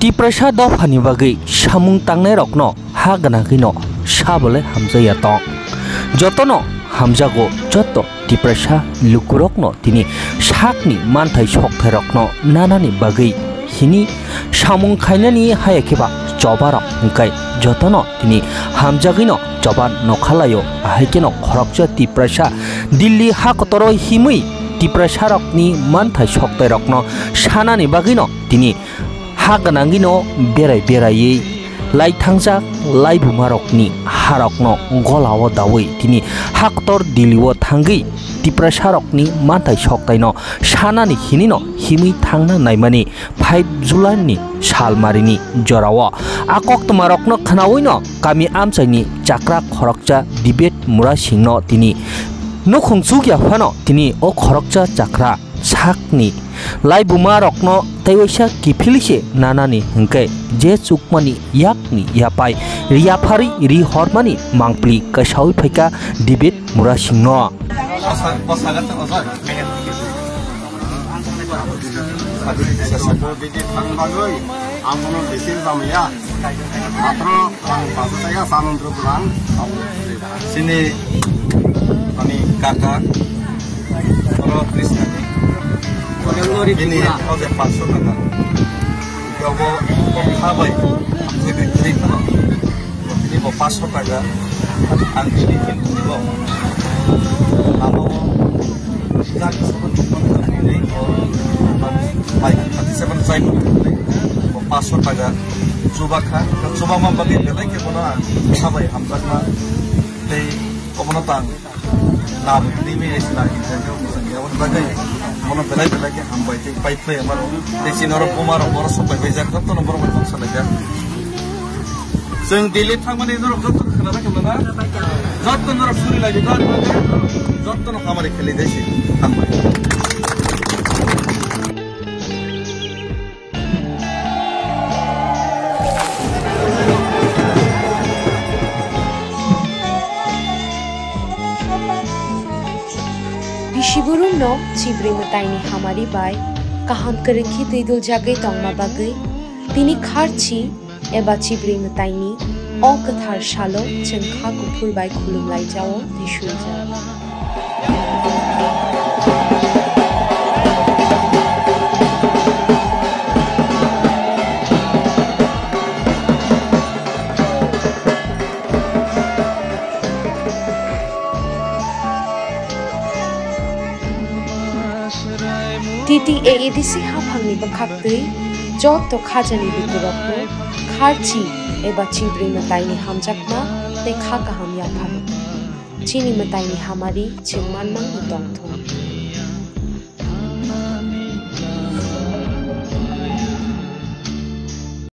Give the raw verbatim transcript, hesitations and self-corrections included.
Tiprasa dophani bagwi samung tangnairokno ha gwnangwino sabole hamjakya tong. Jotono hamjago, joto Tiprasa lukurokno tini sakni manthai sokthairokno nanani bagwi hini samung khainani haya kheba chobarok hwnkhe jotono tini hamjagwino choba nokhalaio. Ahaikeno khoroksa Tiprasa Delhi ha kotoro himwi Tiprasarokni manthai soktairokno sanani bagwino tini ha gwnangwino berai beraiwi lai thangjak laibumarokni harokno golao dawi tini haktor Delhi-o thangwi Tiprasarokni manthai soktaino sanani hinino himwi thangna naimani five July-ni salmarini jorao. A koktwmarokno khwnawino kami amchaini chakra khoroksa David Murasingno tini nukhung chukya phano tini o khoroksa chakra sakni laibumarokno tei waisa kiphilwi se nanani hwnkhe je chukmani yakni yapai yapharwi ri hormani mangpili kasawi phaikha David Murasingno. Ang bono bisil jamaya. Atro ang paso saya sanun terus lang. Sini kami kakak. Oro Krishna ni. Ini oke paso taka. Yogo habai. Jadi cerita. Ini bo paso taka. Ang ini ini bo. Lama bo. Bai, thirty seven tribe, paso taka chuba kha, chuba ma bagwi belai khe bono ang sabai hamjakma tei obono tang nabwi twi mi esi nai, aboni bagwi bono belai belai khe hambai tei pai phlai amaro tei chini oro buma rok oro sok bai bai jak, jotono borok bai tong salai jak. Chwng Delhi thangmani norok joto khwna bai khwna na. Joto norok suri lai di, joto no hamari khelai dai si. Hambai. Bisi burumno Chibri mwtaini hamari bai kaham kwrwngkhe twi duljagwi tongma bagwi tini kharchi eba Chibri mwtaini o kwthar salo chwng kha kuphur bai khulumlaijao tei suijao. T T A A D C haphangni bwkhaktwi joto khajani lukurokno kharchi eba Chibri mwtaini hamjakma tei kha kaham yapharo. Chini mwtaini hamari chwng manmano tongthung.